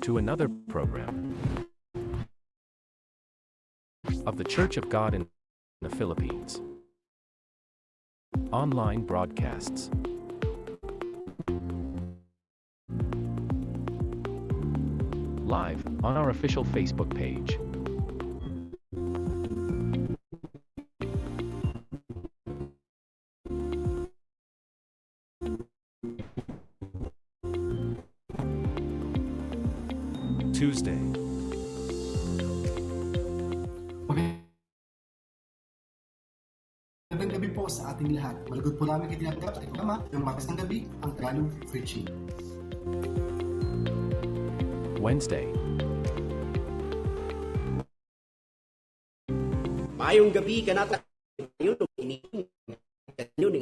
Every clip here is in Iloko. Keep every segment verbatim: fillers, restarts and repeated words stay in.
to another program of The Church of God in the Philippines. Online broadcasts. Live on our official Facebook page. Tuesday. Magandang gabi po sa ating lahat. Malugod po namin kayo tinatanggap sa programa ng Martes ng Gabi, ang Tagalog Preaching. Wednesday. Mayong gabi kanata. Mayong gabi.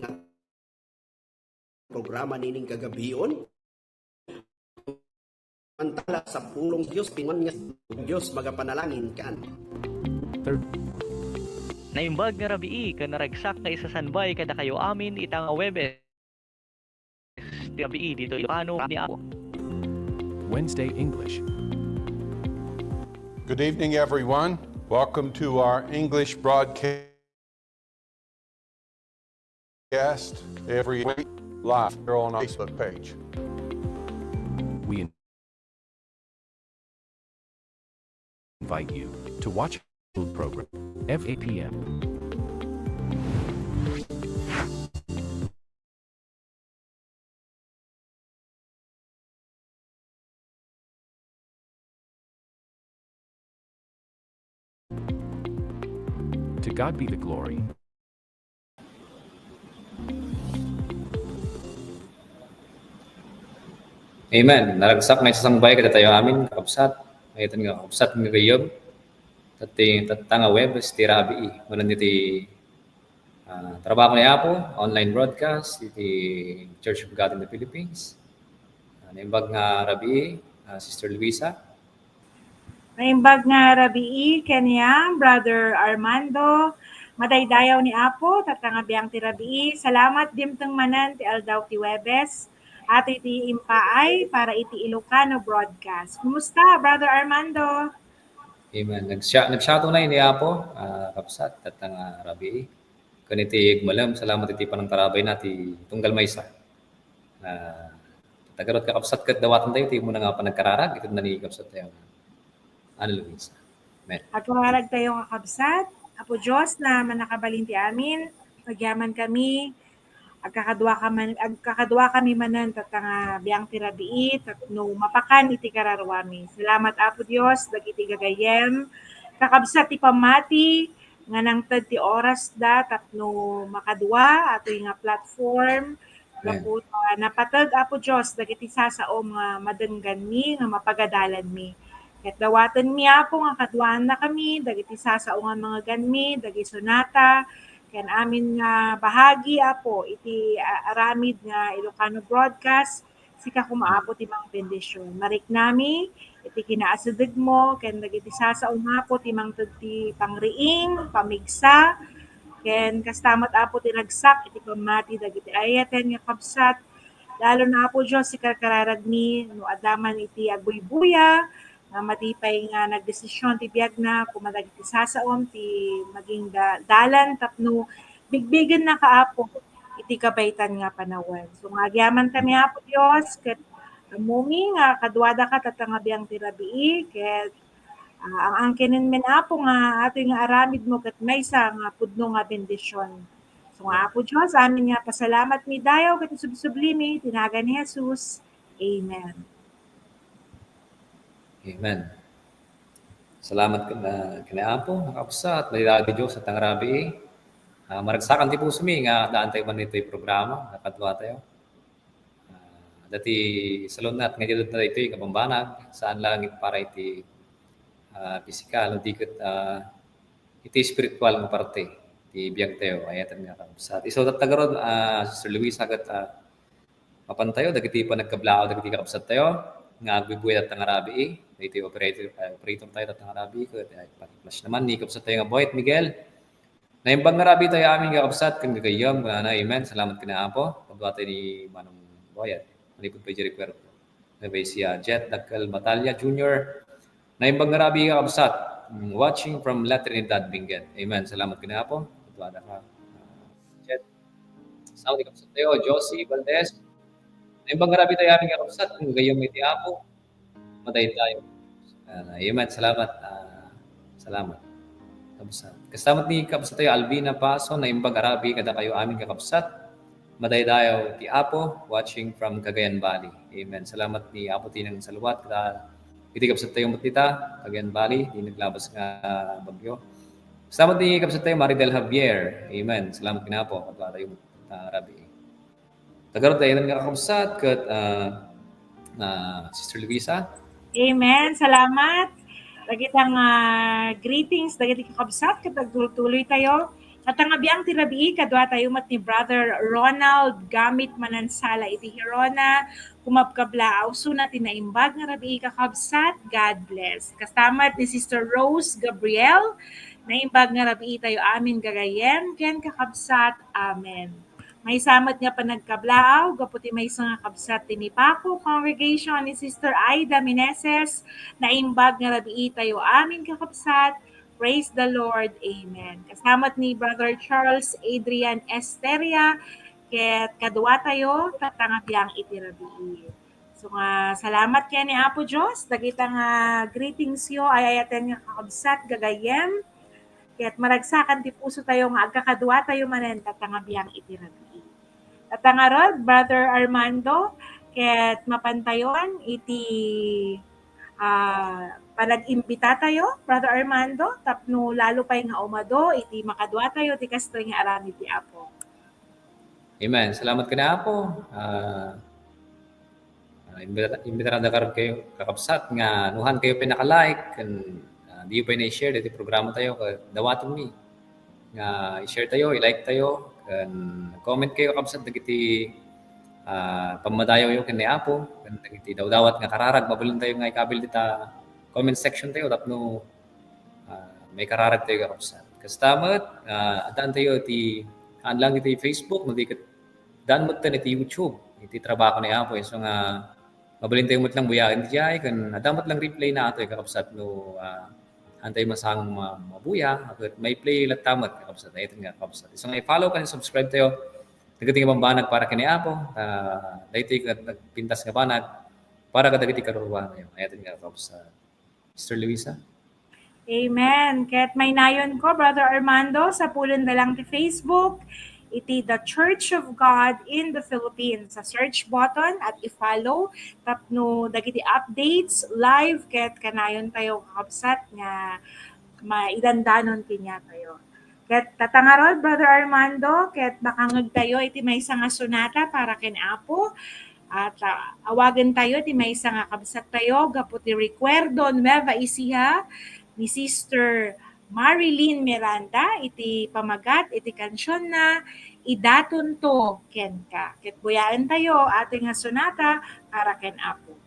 Programa nining kagabion. Mantala sa pulong Dios, pingan nga Dios, magapanalangin kan. Third. Naimbag nga rabii ken naragsak nga isasanbay kadakayo amin ita nga Huwebes ti rabii ditoy Ilocano ni Apo. Wednesday English. Good evening, everyone. Welcome to our English broadcast every week live here on our Facebook page. We invite you to watch the program every eight p.m. To God be the glory. Amen. Naragsak nga isasangbay kadatayo amin, kakabsat. Mayat nga kakabsat nga gayam. Tatta nga Huwebes ti rabii. Manen iti, ah, trabaho ni Apo, online broadcast, iti Church of God in the Philippines. Ah, naimbag nga rabii, ah, Sister Luisa. Naimbag nga rabii kaniam, Brother Armando. Madaydayaw ni Apo, tatta nga biang ti rabii. Salamat dimteng manen ti aldaw ti Huwebes. Ato iti impaay para iti Ilocano broadcast. Kumusta, Brother Armando? Amen. Nagsia-, nagsiato na ini, Apo, ah, kabsat, tatta nga rabii. Ken iti agmalem, salamat iti panangtarabayna ti tunggal maysa. Ah, tagarot kakabsat ket dawatentayo ti umuna nga panagkararag, iti ni kabsattayo nga Ana Luisa. Amen. Agkararagtayo nga kabsat, Apo Dios, na mannakabalin ti amin, agyaman kami, agkakadua ka man, agkakadua kami manen, tatta nga biang ti rabii, tapno mapakan iti kararuami. Salamat, Apo Dios, dagiti gagayyem, kakabsat ti pammati, nga nangted ti orasda tapno makadua atoy nga platform. Amen. Gapu ta napateg, Apo Dios, dagiti sasaom nga madengganmi, nga mapagadalanmi. Ket dawatenmi, Apo, nga kaduaannakami dagiti sasao nga mangeganmi, dagiti sonata, ken amin nga bahagi, Apo, iti, ah, aramid nga Ilocano broadcast. Sika koma, Apo, ti mangbendision. Mariknami iti kinaasidegmo ken dagiti sasao nga, Apo, ti mangted ti pangriing, pamigsa, ken kasta met, Apo, ti ragsak iti pammati dagiti ayaten nga kabsat. Lalo na, Apo Dios, ti karkararagmi no adda man iti agbuybuya nga madi pay nga nagdesisyon ti biagna, koma dagiti sasaom ti maging da-, dalan tapno bigbigennaka, Apo, iti kabaytan nga panawen. So, nga agyamankami, Apo Dios, ket ammomi nga kaduadaka tatta nga biang ti rabii, ket, ah, ang-angkenen men, Apo, nga atoy nga aramidmo ket maysa nga pudno nga bendision. So, nga, Apo Dios, amin nga pasalamatmi dayaw ket isubsublimi iti nagan ni Jesus. Amen. Amen. Salamat ken, ah, ken Apo, nga kabsat, madaydayaw ti Dios, tatta nga rabii. Ah, maragsakan ti pusomi nga addaantayo man itoy programa, nga kaduatayo. Ah, adda ti salunat nga idiay daytoy nga bambanag, saan lang para iti, ah, pisikal, no di ket, ah, iti espiritual nga parte ti biagtayo, ayaten nga kabsat. Isu tatta garud, ah, Sister Luisa ket, ah, mapantayo dagiti panagkablaaw dagiti kakabsattayo nga agbuybuya tatta nga rabii. Daytoy operator, ah, operatortayo tatta nga rabii, ket, ah, paki-flash naman ni kabsattayo nga Boyet Miguel. Naimbag nga rabiitayo amin nga kakabsat ken gagayyem, kunana, amen. Salamat ken Apo. Kaduatayo ni Manong Boyet. Manipud pay idiay recuerdo. Nueva Ecija, Jet Dakkel Batalla Junior. Naimbag nga rabii, kakabsat. Mm, watching from La Trinidad, Benguet. Amen. Salamat ken Apo. Kaduada ka, ah, Jet. Salamat, kakabsat tayo, Josie Valdez. Naimbag nga rabii tayo amin, kakabsat. Kung gayyem iti Apo, madaydayaw. Ah, amen. Salamat. Ah, salamat. Kabsat. Kastamat ni kabsat tayo, Alvina Paso, naimbag a rabii kadakayo amin, kakabsat. Madaydayaw ti Apo, watching from Cagayan Valley. Amen. Salamat ni Apo ti nangsaluat kada iti kabsat tayo met dita, Cagayan Valley, di naglabas nga bagyo. Salamat ni kabsat tayo, Maridel Javier. Amen. Salamat ken Apo, kadua tayo, ah, rabii. Tagarod tayo nga kakabsat, ket, ah, ah, Sister Luisa. Amen. Salamat. Dagita nga greetings, dagiti kakabsat, ket agtultuloy tayo. Tatta nga biang ti rabii, kadua tayo met ni Brother Ronald Gamit Manansala iti Gerona. Kumabkablaaw, suna ti naimbag nga rabii, kakabsat. God bless. Kastamat ni Sister Rose Gabriel, naimbag nga rabii tayo amin gagayyem, ken kakabsat. Amen. Maysa met nga panagkablaaw gapu ti maysa nga kabsat ti Mipaco Congregation ni Sister Aida Meneses, naimbag nga rabii tayo amin, kakabsat. Praise the Lord. Amen. Kastamat ni Brother Charles Adrian Esteria, ket kadua tayo, tatta nga biang iti rabii. So nga, salamat ken ni Apo Dios, dagita nga greetings yo, ay-ayaten nga kakabsat, gagayyem. Ket maragsakan ti puso tayo nga agkakadua tayo manen, tatta nga biang iti rabii. Tatta ngarud, Brother Armando, ket mapantayon iti, ah, panag-imbita tayo, Brother Armando, tapno lalo pay nga umado iti makadua tayo ti kastoy nga aramid ti Apo. Amen. Salamat ken ni Apo. Ah, ah, imbita-, imbitaran da kayo, kakabsat, nga nuhan kayo pay naka-like, ken, ah, diyo pay na-share iti programa tayo, ket dawatenmi nga i-share tayo, i-like tayo, ken comment kayo, kakabsat, dagiti, ah, pammadayawyo ken ni Apo, ken dagiti dawdawat nga kararag, mabalin tayo nga ikabil dita comment section tayo, tapno ah, maikararag tayo, kakabsat. Kasta met, ah, addaan tayo iti, haan lang iti Facebook, no di ket, addaan met iti YouTube, iti trabaho ni Apo. Isu nga, mabalin tayo met lang buyaen diay, ken adda met lang replay na atoy, kakabsat, no, ah, haan tayo masango ma-, mabuya, ket may play latta met, kakabsat, ay, ito nga, kakabsat. Isu nga, i-follow ken subscribe tayo. Dagiti nga bambanag para ken ni Apo, ah, daytoy ket nagpintas nga banag para kadagiti karuruan tayo. Ay, ito nga, kakabsat. Sister Luisa? Amen. Ket mainayon ko, Brother Armando, sapulen da lang ti Facebook, iti The Church of God in the Philippines. Sa search button at i-follow, tapno dagiti updates, live, ket kanayon tayo, kakabsat, nga maidandanon kaniatayo. Ket tatta ngarud, Brother Armando, ket makangeg tayo iti maysa nga sonata para ken Apo. At, ah, awagen tayo ti maysa nga kabsat tayo gapu ti Recuerdo Nueva Ecija ni Sister Marilyn Miranda iti pamagat iti kansionna, Idatonto Kenka. Ket buyaen tayo, atoy nga sonata para ken Apo.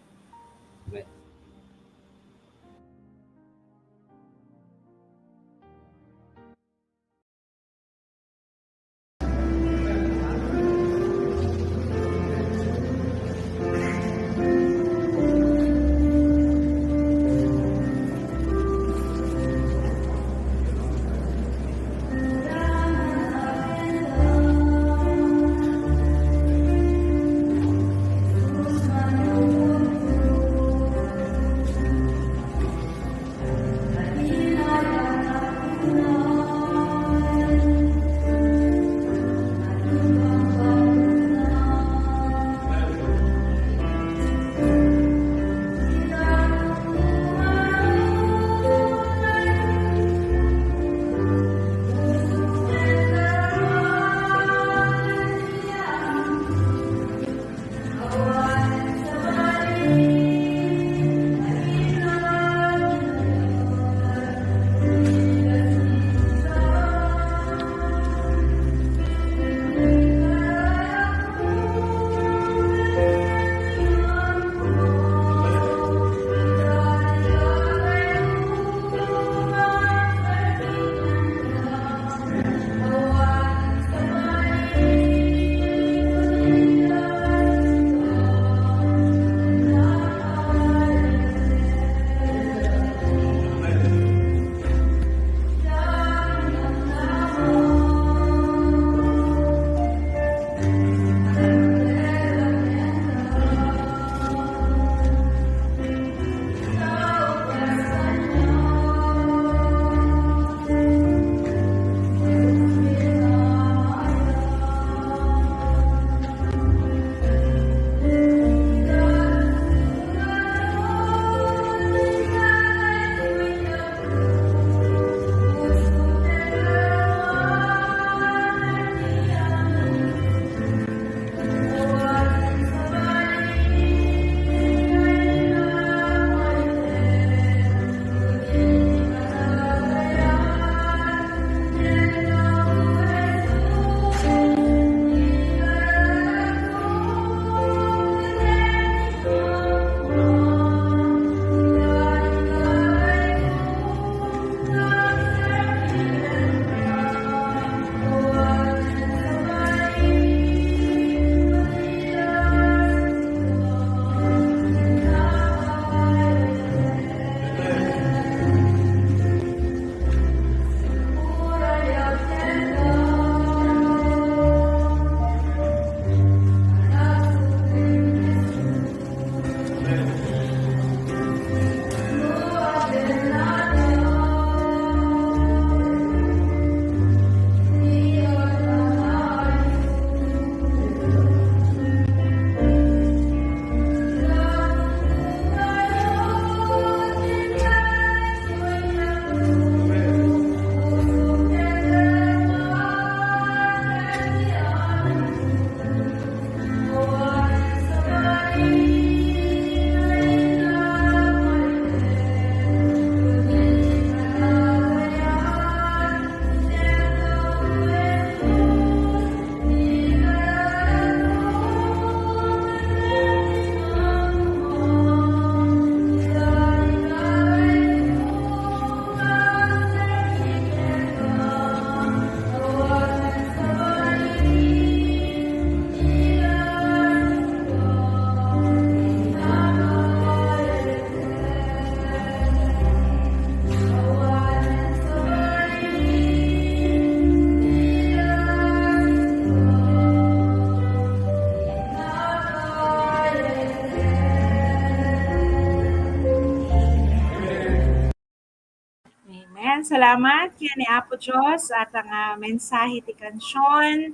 Salamat ken ni Apo Dios, ata nga mensahe ti kansion,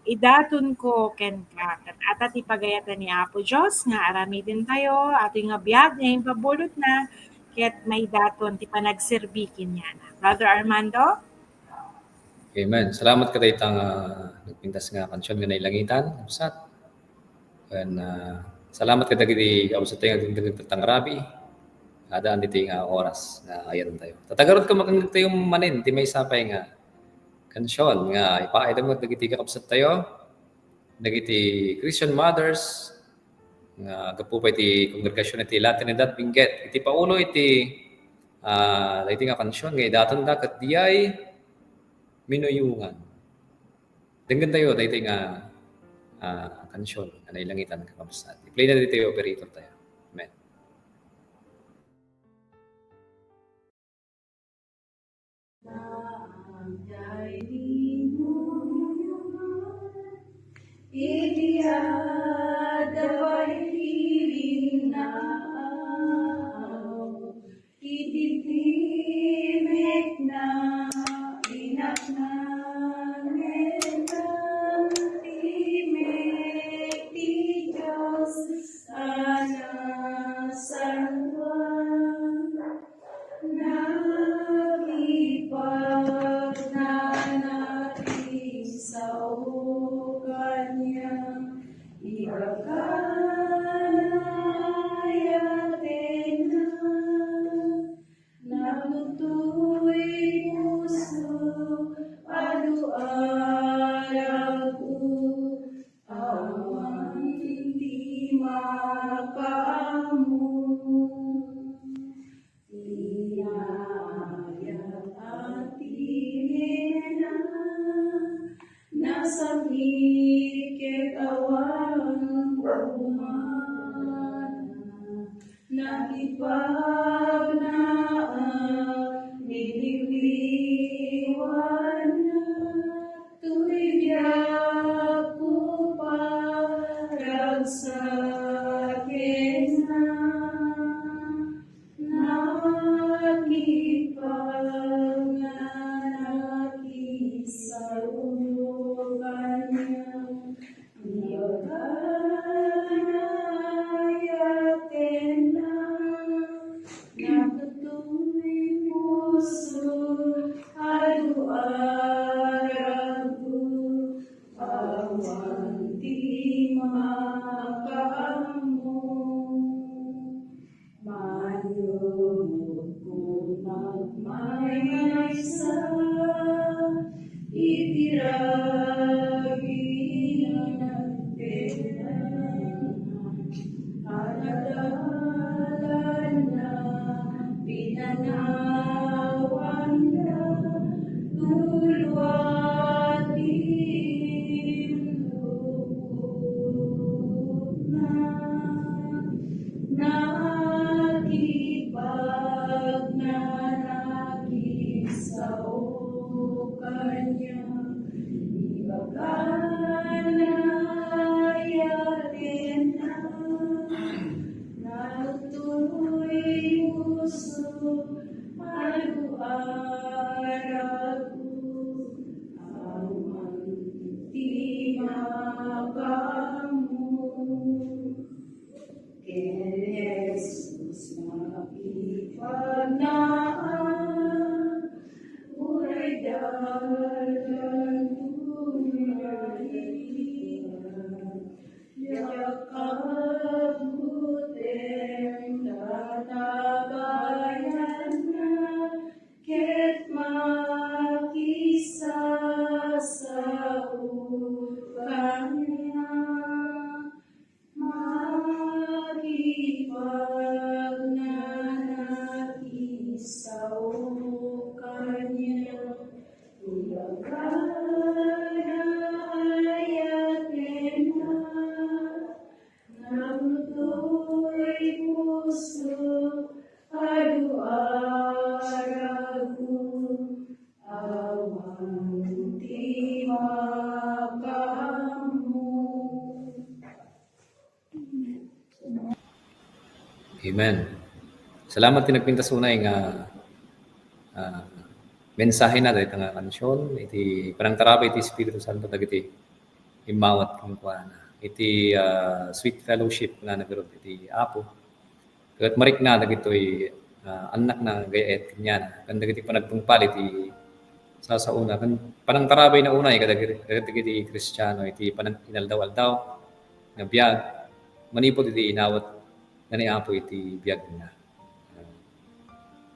Idatonko Kenka. Ket ata ti pagayatan ni Apo Dios nga aramidentayo, atoy nga biag nga impabulotna, ket maidaton ti panagserbi kenkuana. Brother Armando? Amen. Salamat kadayta nga nagpintas nga kansion nga nailangitan, kabsat. Ken, ah, salamat kadagiti kabsattayo nga agdengdengngeg tatta nga rabii. Adda ditoy nga oras nga ayantayo. Tatagarot ka makangegtayo manen ti maysa pay nga kansion nga ipaayda met dagiti kakabsattayo, dagiti Christian mothers, nga gapu pay ti kongregasion iti La Trinidad Benguet. Iti paulo iti, ah, daytoy nga kansion nga idatonda ket diay minuyongan. Denggentayo daytoy nga, ah, kansion nga nailangitan, kakabsat. I-play na ditoy operator tayo. Amen. Iti adda pay ti naaw, iti timekna, inakna, ngem timek ti Dios a nasantoan. Nakipagnanakisaw kaniak, ibagana yatenna. Nagtutuy puso, adu aragko, awan ti makaammo. Inayat a tinekna, nasakit ket awan pumana. Nakipagnaak, niliwliwana, toy diak ko paragsakenna. Nakipagnanakisaw kaniak, ibagana yatenna. Nagtutuy puso, adu aragko, awan ti makaammo. Mayat ko magmaymaysa iti rabii nga nagpeleng. Adadalanna, pinanawanda, tulo a timlukotna. Nakipagnanakisaw kaniak, ibagana yatenna. Nagtutuy puso, adu aragko, awan ti makaammo. Ken Jesus makipagnaak, uray dalan tunay. Diak agbuteng ta tabayanna, ket makisasao kaniak. Makipagnanakisaw kaniak, ibagana yatenna. Nagtutuy puso, adu aragko, awan ti makaammo. Amen. Salamat ti nagpintas unay nga, ah, mensahena dayta nga kansion, iti panangtarabay ti Espiritu Santo dagiti immawat kenkuana. Iti, ah, sweet fellowship nga nagarud iti Apo. Ket marikna dagitoy, ah, annakna nga agay-ayat kenkuana. Ken dagiti panagtungpal iti sasaona. Ken panangtarabayna unay kadagiti, kadagiti Kristiano iti panag-inaldaw-aldaw nga biag manipud iti inawat nga ni Apo iti biagna.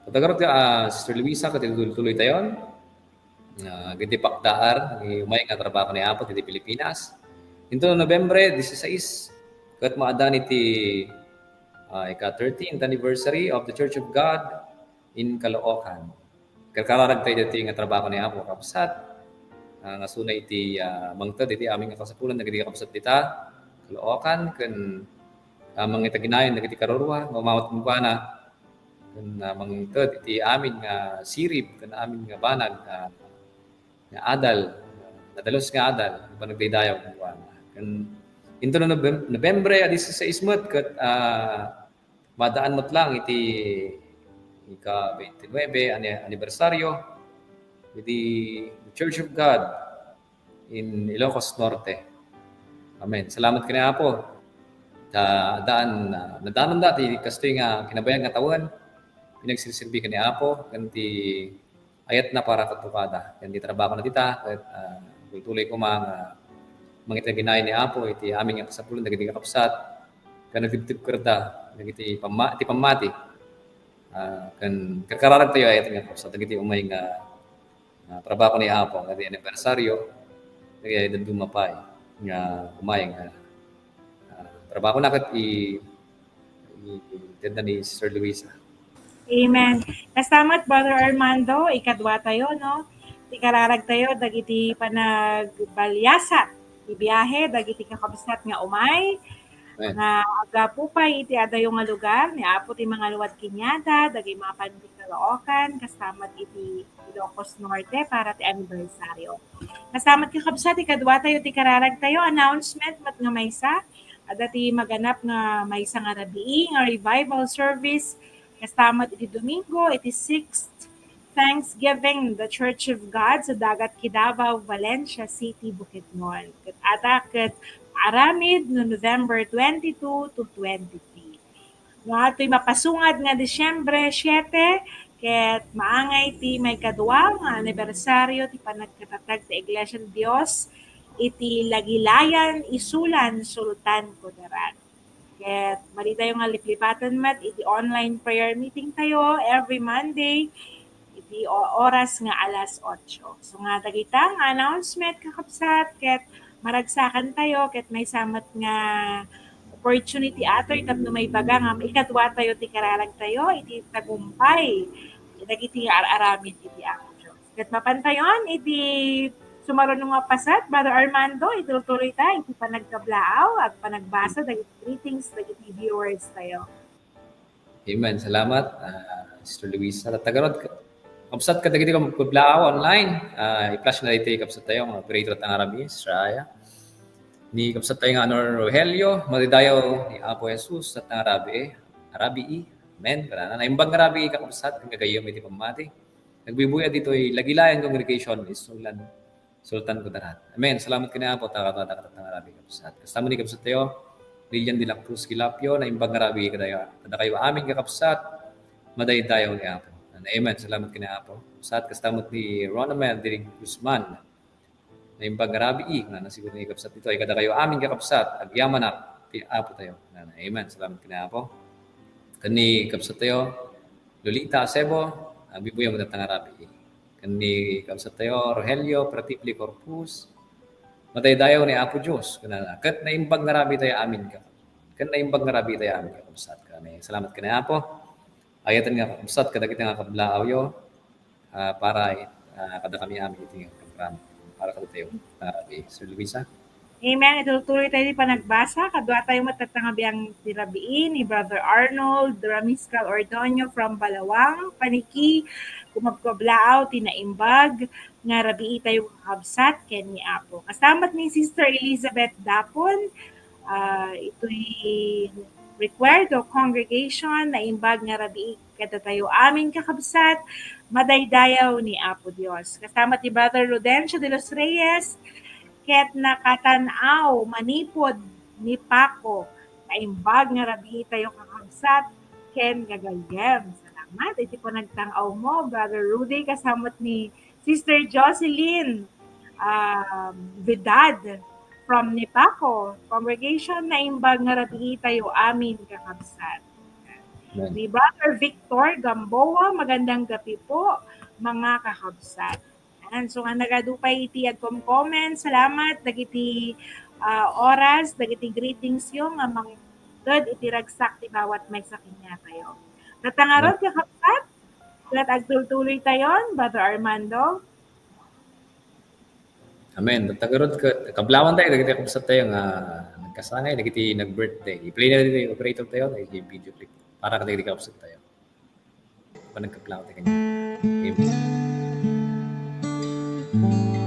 Ket agarod ka, ah, Sister Luisa, ket itultuloytayon, ah, iti pakdaar, ni umay nga trabaho ni Apo iti Pilipinas. Inton Nobyembre dieciséis, ket maadan iti, ah, ika-thirteenth anniversary of the Church of God in Caloocan. Karkararagtayo daytoy nga trabaho ni Apo, kakabsat. Ah, nga suna iti, ah, mangted iti amin nga kasapulan dagiti kakabsat dita, Caloocan, ken, ah, mangitaginayon dagiti karurua nga umawat kenkuana, ken, ah, mangted iti amin nga sirib, ken amin nga banag, ah, nga adal, nadalus nga adal, panagdaydayaw kenkuana. Ken inton Novem-, Nobyembre a dieciséis met, ket, ah, madaan met lang iti ika-twenty-nine ani-, anibersaryo iti Church of God in Ilocos Norte. Amen. Salamat ken ni Apo. Ta daan, ah, nadanonda ti kastoy nga kinabayag nga tawen. Pinagsirsirbi ken ni Apo, ken ti ayatna para kadto kada. Ken ti trabahona dita, ket, ah, tultuloy koma nga mangitaginayon ni Apo iti amin nga kasapulan dagiti kakabsat, ken nagtibtibkerda dagiti pamma-, ti pammati. Ah, ken karkararagtayo ayat nga kakabsat dagiti umay nga, ah, trabaho ni Apo, nga ti anibersaryo, dagiti dadduma pay nga umay nga, ah, trabahona ket i-, i-, itedna ni Sister Luisa. Amen. Kasta met, Brother Armando, ikaduatayo, no? Ti kararagtayo dagiti panagbaliasat ti biahe dagiti kakabsat nga umay, Amen. Nga aggapu pay iti adayo nga lugar, ni Apo ti mangaluad kaniada, dagiti mapan ti Caloocan, kasta met iti Ilocos Norte para ti anibersaryo. Kasta met, kakabsat, ikaduatayo ti kararagtayo, announcement met nga maysa, adda ti maganap nga maysa nga rabii nga revival service, kasta met iti Domingo, iti sixth Thanksgiving, the Church of God sa Dagat Kidabao, Valencia City, Bukidnon. Ket adda ket aramid no November twenty-two to twenty-three. No, adtoy mapasungad nga Disyembre siete, ket maangay ti maikadua nga anibersaryo ti panagkatatag ti Iglesia ti Dios iti Lagilayan, Isulan, Sultan Kudarat. Ket maditayo nga liplipaten met iti online prayer meeting tayo every Monday iti o-, oras nga alas otso. So nga dagita nga announcement, kakabsat, ket maragsakan tayo, ket maysa met nga opportunity atoy tapno maibaga nga ikaduatayo ti kararagtayo iti tagumpay dagiti nga ar-aramid iti Apo Dios. Ket mapantayon iti sumaruno nga paset, Brother Armando, itultuloy ta iti panagkablaaw, agpanagbasa dagiti greetings dagiti viewers tayo. Amen. Salamat, ah, Sister Luisa. Tattagaron, kabsat kadagiti kablaaw online, ah, i-flash na daytoy kabsat tayo, nga operator ta nga rabii, Sister Aya. Ni kabsat tayo nga Honor Rogelio, madaydayaw ni Apo Jesus, tat nga rabii, rabii. Amen. Karana, naimbag nga rabii, kakabsat, ken gagayyem iti pammati. Nagbuybuyat ditoy Lagilayan Congregation, Isulan, Sultan Kudarat. Amen. Salamat ken ni Apo, ta kadakada ket nga rabii, kakabsat. Kasta met ni kabsat tayo, Lilian de la Cruz Quilapio, naimbag nga rabii kadaya-, kadakayo amin, kakabsat, madaydayaw ni Apo. Amen. Salamat ken ni Apo. Kabsat, kasta met ni Ronamel de Guzman. Naimbag nga rabii, nga nasiguro ni kabsat ditoy, kadakayo amin, kakabsat, agyamanak ti Apo tayo. Amen. Salamat ken ni Apo. Ken ni kabsat tayo, Lolita Acebo, agbuybuyat met ita nga rabii. Ken ni kabsat tayo, Rogelio Pratipli Corpus, madaydayaw ni Apo Dios, kunana, ket naimbag nga rabii tayo amin ka. Ket naimbag nga rabii tayo amin, kakabsat, ken ni, salamat ken ni Apo. Ayaten nga kakabsat kadagiti nga kablaawyo, ah, para, ah, kadakami amin iti nga program. Para kadatayo, ah, Sir Luisa. Amen. Itultuloy tayo ti panagbasa. Kaduatayo met tatta nga biag ti rabii ni Brother Arnold Ramiscal Ordonio from Balawang, Paniki, kumabkablaaw ti naimbag nga rabii tayo, kakabsat ken ni Apo. Kasta met ni Sister Elizabeth Dapon, ah, itoy Recuerdo Congregation, naimbag nga rabii kadatayo amin, kakabsat, madaydayaw ni Apo Dios. Kasama ti Brother Rudencio de los Reyes, ket nakatan-aw manipud ni Paco, naimbag nga rabii tayo, kakabsat, ken gagayyem. Salamat iti panagtan-aw mo, Brother Rudy, kasamot ni Sister Jocelyn, um, Vidad from Nipaco Congregation, naimbag nga rabii tayo amin, kakabsat. Amen. Ni Brother Victor Gamboa, magandang gabi po, mga kakabsat. Ayan, so nga nagadu pay iti agkom-comment, salamat dagiti, ah, oras, dagiti greetings yo nga mangted iti ragsak ti bawat maysa kaniatayo. Tatta ngarud, kakabsat, ket agtultuloy tayon, Brother Armando. Amen. Tatta ngarud, ka-, kablawan tayo dagiti kakabsat tayo nga nagkasangay, dagiti nag-birthday. I-play na rin yung operator tayo, dagiti video clip para kadagiti kakabsat tayo. Panagkaplaw tayo kanya. Amen. Amen.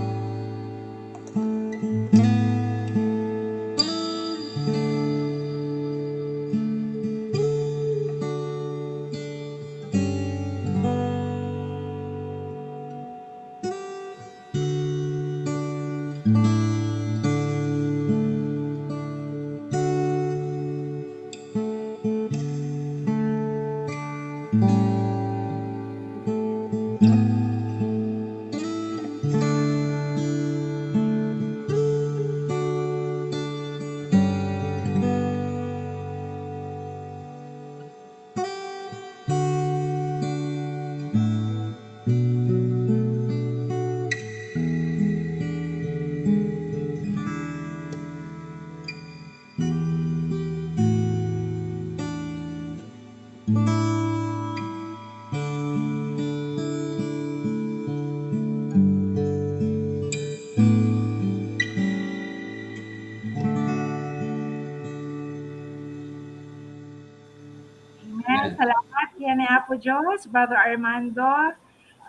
Amen. Salamat ken ni Apo Dios, Brother Armando.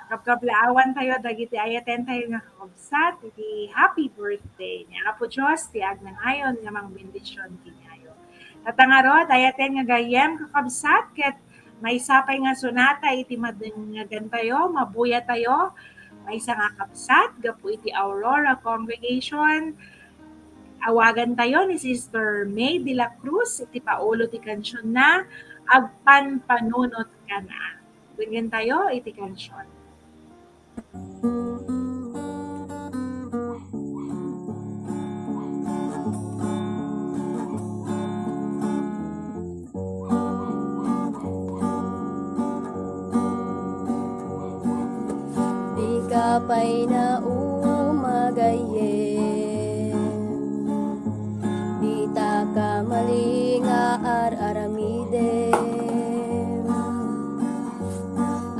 Kabkablaawan tayo dagiti ayaten tayo nga kakabsat iti happy birthday. Ni Apo Dios ti agnanayon nga mangbendision kaniayo. Tatta ngarud, ayaten nga gayyem, kakabsat, ket maysa pay nga sonata iti madengngegan tayo, mabuya tayo. Maysa nga kabsat gapu iti Aurora Congregation. Awagan tayo ni Sister May de la Cruz iti paulo ti kansionna, Agpanpanunotkan a. Denggen tayo iti kansion. Dika pay nauma gayyem, dita kamali nga ar-aramidem.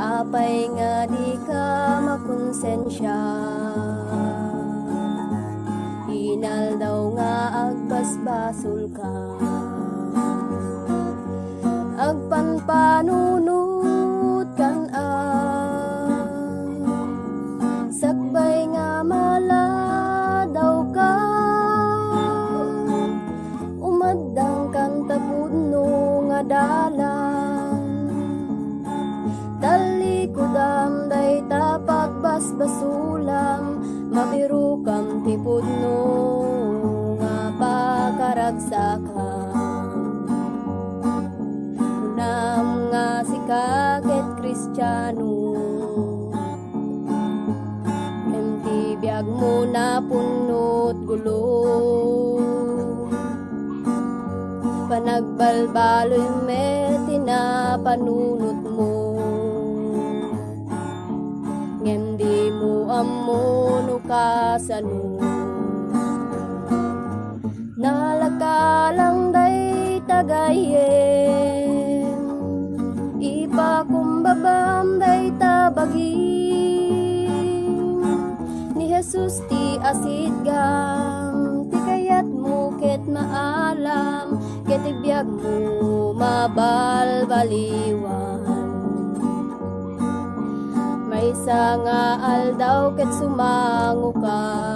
Apay nga dika makonsensia? Inaldaw nga agbasbasolka. Agpanpanunotkan a, sakbay nga maladawka. Umaddangkan ta pudno nga dalan. Tallikudam dayta pagbasbasolam, mabirokam ti pudno nga pakaragsakam. Kunam nga sika ket Kristiano. Ngem ti biagmo napunno't gulo. Panagbalbaloy met ti napanunotmo. Ngem dimo ammo no kasano. Nalakalang dayta gayyem, ipakumbabam dayta bagim. Ni Jesus ti asitgam, ti kayatmo ket maalam, ket ti biagmo mabalbaliwan. Maysa nga aldaw ket sumangoka.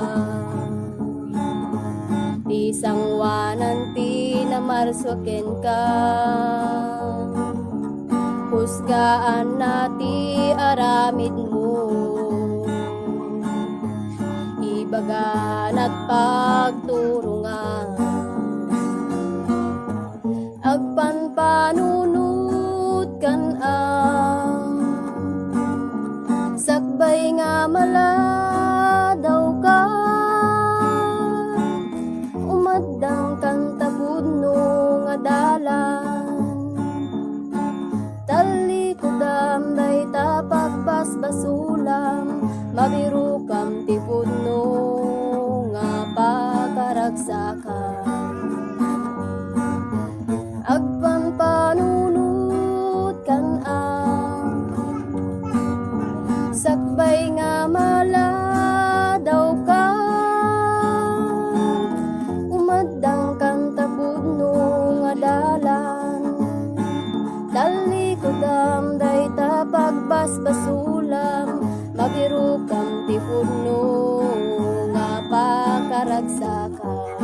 Ti sangoanan ti namarso kenka, husgaanna ti aramidmo. Ibaganat pagturongan, agpanpanunot kan-am. Sakbay nga maladawka, umaddang kan ta pudno nga dalan. Tallikudam dayta pagbasbasulam, mabirokam ti pudno nga pakaragsakan. Agpanpanunot kan-am, sakbay nga maladawka, umaddang kan ta pudno nga dalan. Tallikudam dayta pagbasbasulam, mabirokam ti pudno nga pakaragsakan.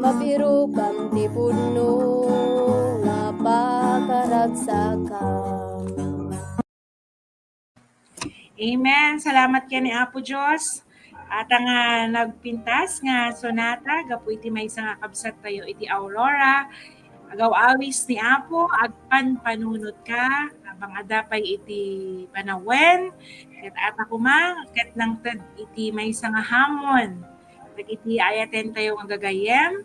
Mabirokam ti pudno nga pakaragsakan. Amen. Salamat ken ni Apo Dios. Ata nga nagpintas nga sonata gapu iti maysa nga kabsat tayo iti Aurora. Agaw-awis ni Apo, agpanpanunot ka, abang adda pay iti panawen, ket ata koma, ket nangted iti maysa nga hamon. Dagiti ayaten tayo nga gagayyem,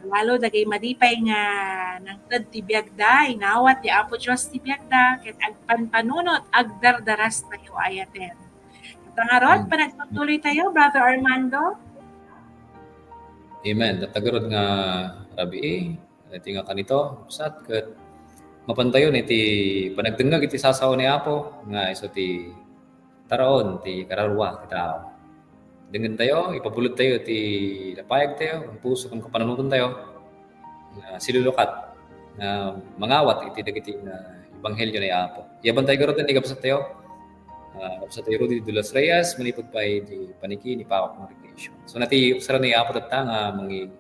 lalo dagiti madipay nga nangted ti biagda, inawat ti Apo Dios ti biagda, ket agpanpanunot, agdardaras tayo ayaten. Ket ngarud, Mm. panagtutuloy tayo, Brother Armando. Amen. Tatagurod nga rabii, iti nga kanito, sat, ket mapantayon iti panagdengngeg iti sasao ni Apo, nga isu ti taraon ti kararua ti tao. Dengngen tayo, ipabulod tayo ti napayag tayo, ang puso, ang kapanunutan tayo, nga silulukat, nga mangawat iti dagiti nga ebanghelio ni Apo. Yaban tayo garud ni kabsat tayo, ah, kabsat tayo Rudy de los Reyes, manipud pay di paniki ni Papa Congregation. So, nati, usara ni Apo tatta nga mangi-,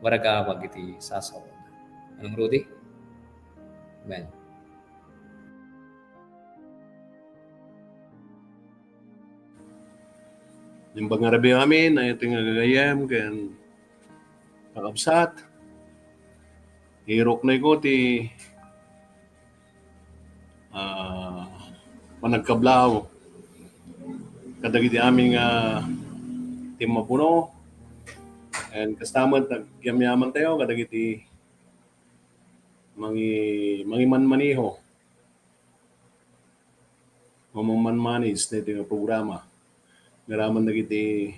waragawag iti sasaw. Anong Rudy? Amen. Naimbag nga rabii amin, ay iti nga gagayyem, ken kakabsat. Iruknoyko ti, ah, panagkablaaw kadagiti amin nga timmapuno. And kasta met, nagyamyaman tayo kadagiti mangi-, mangimanmaneho. Mamman manage daytoy nga programa. Agraman dagiti,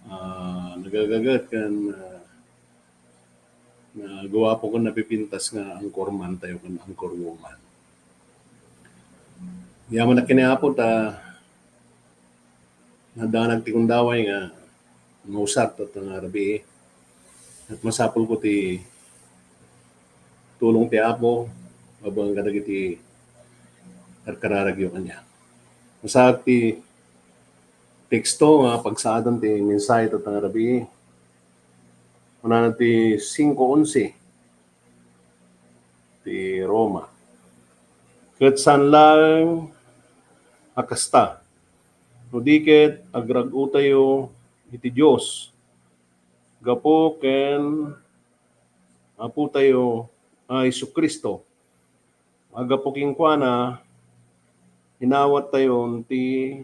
ah, nagagaget ken, ah, naguapo ken napipintas nga anchorman tayo ken anchorwoman. Yaman a kini Apo ta nadanag ti gundaway nga mausar tatta nga rabii. Ket masapulko ti tulong ti Apo babaen kadagiti karkararagyo kaniak. Masaag ti teksto nga pagsaadan ti mensahe tatta nga rabii. Kunana ti singko onse ti Roma. Ket saan laeng a kasta, no di ket agrag-otayo iti Dios gapu ken Apotayo a Jesu-Cristo. Gapu kenkuana, inawattayon ti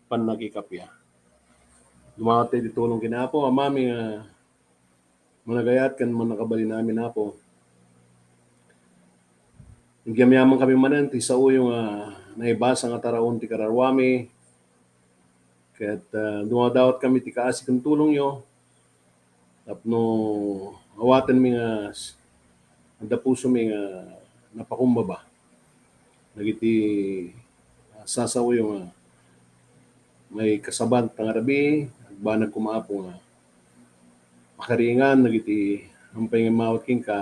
pannakikappia. Dumawat tayo ti tulong ken Apo, Amami nga managayat ken mannakabalin amin, Apo. Nagyamyaman kami manen ti saoyo nga naibasa nga taraon ti kararuami. Ket, ah, dumadawat kami ti kaasi ken tulongyo tapno awatenmi nga s-, adda pusomi nga napakumbaba dagiti, ah, sasaoyo nga maikasaba tatta nga rabii. Agbanag koma, Apo, nga makaringan dagiti ampay nga immawat kenka,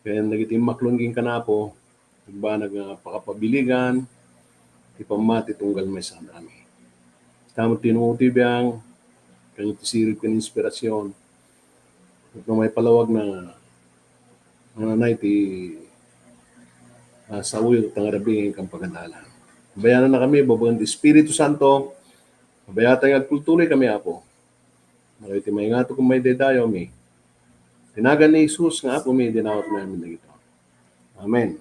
ken dagiti immaklon kenka, Apo, agbanag nga pakapabiligan ti pammati tunggal maysa a danum. Kasta met ti biang, ken iti sirib ken inspirasyon. Ket no maipalawag na, nanay ti, ah, saoyo ta nga rabii nga pagadalan. Bayanannakami babaen ti Espiritu Santo, mabayatan nga agtultuloy kami, Apo. Dagiti maingato ken maidaydayawmi. Ti nagan ni Jesus nga Apomi, dinawatmi amin dagito. Amen.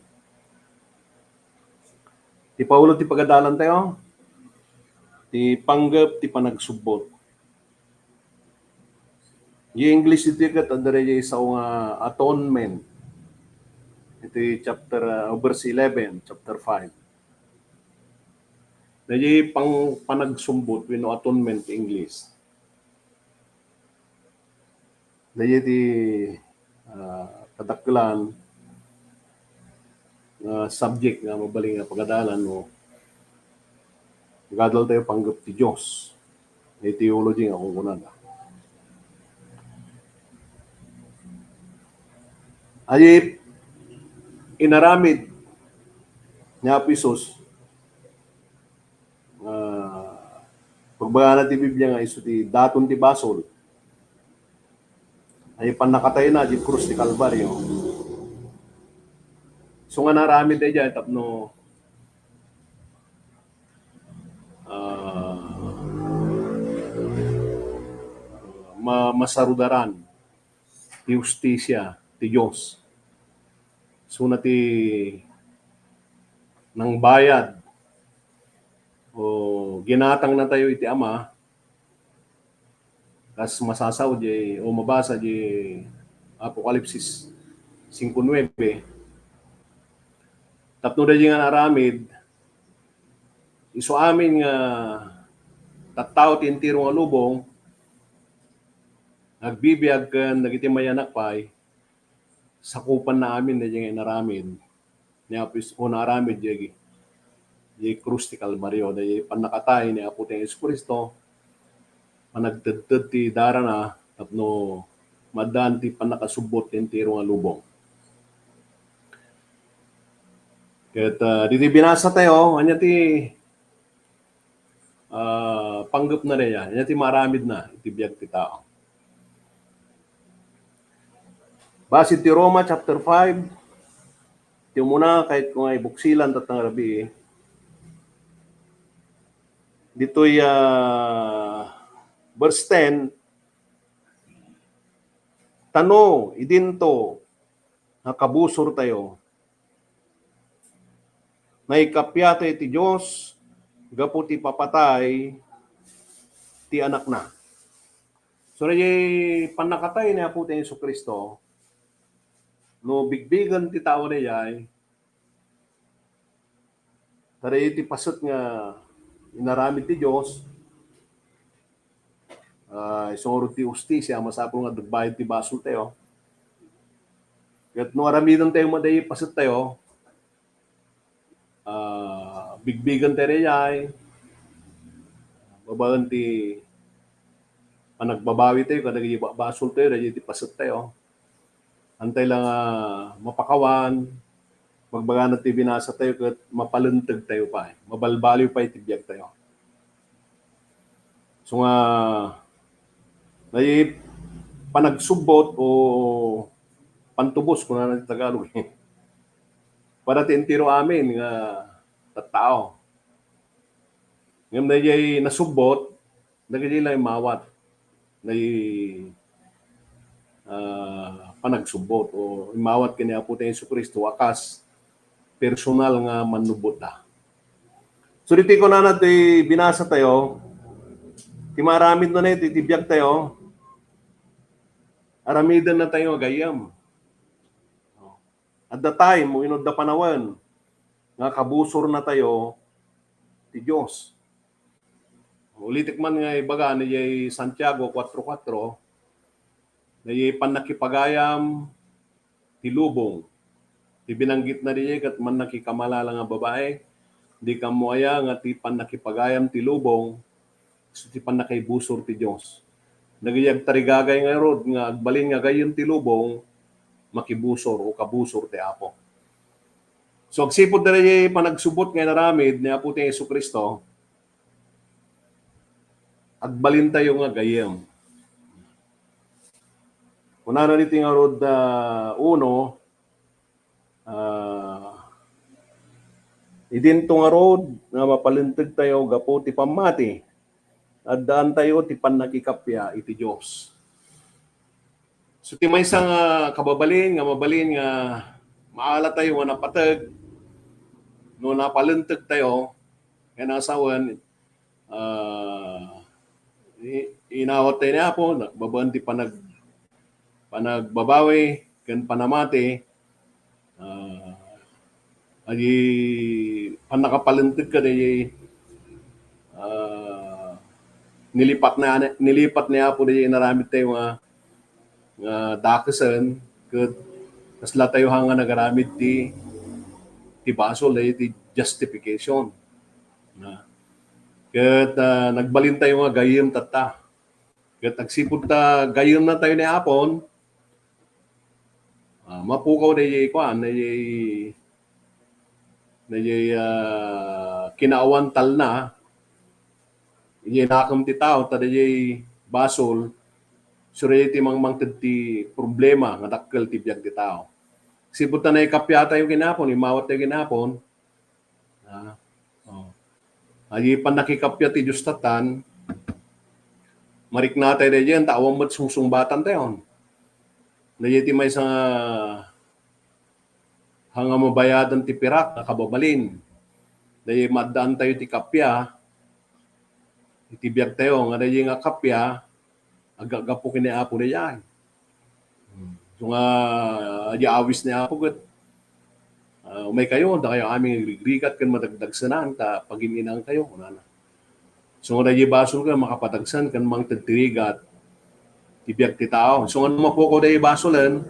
Ti paulo ti pagadalan tayo, ti panggep ti panagsubbot. Di English iti ket adda iti sao nga atonement. Iti chapter, uh, verse eleven, chapter five. Dagiti pang-, panagsubbot wenno atonement ti English. Dagiti, ah, kadakkelan nga subject nga mabalin nga pagadalan no pagadalan tayo panggep ti Dios. May theology nga kunkunada. Ay inaramid ni Apo Jesus ah, pagbagana ti Biblia nga isu ti daton ti basol. Ay pannakatayna di krus ti Kalbario. So nga naramid ay diay tapno, ah, ma-, masarudaran ti hustisia ti Dios. Suna ti nangbayad o ginatang natayo iti Ama, kas masasao di o mabasa di Apokalipsis singko nuebe, tapno dagiti nga aramid, isu amin nga tattao ti entero nga lubong, agbibiag ken dagiti mayanak pay, sakupanna amin dagiti nga inaramid ni Apo Is-, o naaramid dagiti, dagiti krus ti Kalbario, dagiti pannakatay ni Apo ti Jesu-Cristo, panagtedted ti darana tapno maaddaan ti pannakasubbot ti entero nga lubong. Ket, ah, ditoy binasa tayo, ania ti, ah, panggepna dayta? Ania ti maaramidna iti biag ti tao? Basi ti Roma chapter five, ti umuna, kayatko nga ibuksilan tatta nga rabii. Ditoy, ah, verse ten, ta no idinto nga kabusortayo, naikappia tayo iti Dios gapu ti ipapatay ti Anakna. So, daydiay pannakatay ni Apo ti Jesu-Cristo, no bigbigen ti tao daydiay, ta daydiay ti paset nga inaramid ti Dios, ah, isu ngarud ti hustisia, masapul nga agbayad ti basoltayo. Ket no aramidentayo met daydiay pasettayo, ah, bigbigentayo daydiay, babaen ti panagbabawitayo kadagiti ba-, basoltayo, daydiay ti pasettayo. Antay la nga mapakawan, bagbagana ti binasatayo ket mapalentegtayo pay, mabalbaliw pay ti biagtayo. So nga, daydiay panagsubbot o pantubos, kunana ti Tagalog, eh. Para ti entero amin nga tattao. Ngem daydiay nasubbot, dagiti la immawat, daydiay, ah, panagsubbot o immawat ken ni Apo ti Jesu-Cristo a kas personal nga mannubbotda. So, ditoy kunana ti binasatayo, ti maaramidna iti, iti biagtayo, aramidennatayo nga gayyem. At the time, wenno adda panawen, nga kabusornatayo ti Dios. Ulitek man nga ibaga ni Santiago kuatro kuatro, daydiay pannakipagayam ti lubong. Ti binanggitna daydiay ket mannakikamalala nga babai, di kammo aya nga ti pannakipagayam ti lubong, isu ti pannakaibusor ti Dios. Dagiti agtarigagay ngarud nga agbalin nga gayyem ti lubong, makibusor o kabusor ti Apo. So, agsipud daydiay panagsubbot nga inaramid ni Apo ti Jesu-Cristo, agbalintayo nga gayyem. Kunana ditoy ngarud, ah, uno, ah, idinto ngarud nga mapalentegtayo gapu ti pammati, addaantayo ti pannakikappia iti Dios. So, ti maysa nga kababalin nga mabalin nga maalatayo nga napateg no napalentegtayo, ken a sawen, ah, i-, inawat tayo ni Apo, na-, babaen ti panag-, panagbabawi ken panamati, ah, adi pannakapalenteg ka, adi, ah, nilipat na, nilipat ni Apo, adi inaramid tayo nga, nga dakesen, ket kasla tayo nga nagaramid ti, ti basol, adi ti justification. Na, ket, ah, nagbalintayo nga gayyem tatta. Ket agsipud ta gayyemnatayo ni Apon, ah, mapukaw daydiay kuan, daydiay, daydiay, ah, kinaawan talna, daydiay nakem ti tao, ta daydiay basol, isu daydiay ti mangmangted ti problema nga dakkel ti biag ti tao. Agsipud ta naikappiatayo ken Apon, immawattayo ken Apon, Ah, oh. Adi pannakikappia ti Dios tatan, mariknatay daydiay, ta awan met sungsungbatantayon. Daydiay ti maysa nga, nga mabayadan ti pirak nga kababalin. Daydiay maaddaantayo ti kappia, iti biagtayo, nga daydiay nga kappia, aggapu ken ni Apo daydiay. So nga, adi awis ni Apo ket, ah, umaykayo, dakayo amin nga agrigrigat ken madagdagsenan, ta pagin-inankayo, kunana. So nga daydiay basol ket makapadagsen ken mangted ti rigat ti biag ti tao. So nga no mapukaw daydiay basolen,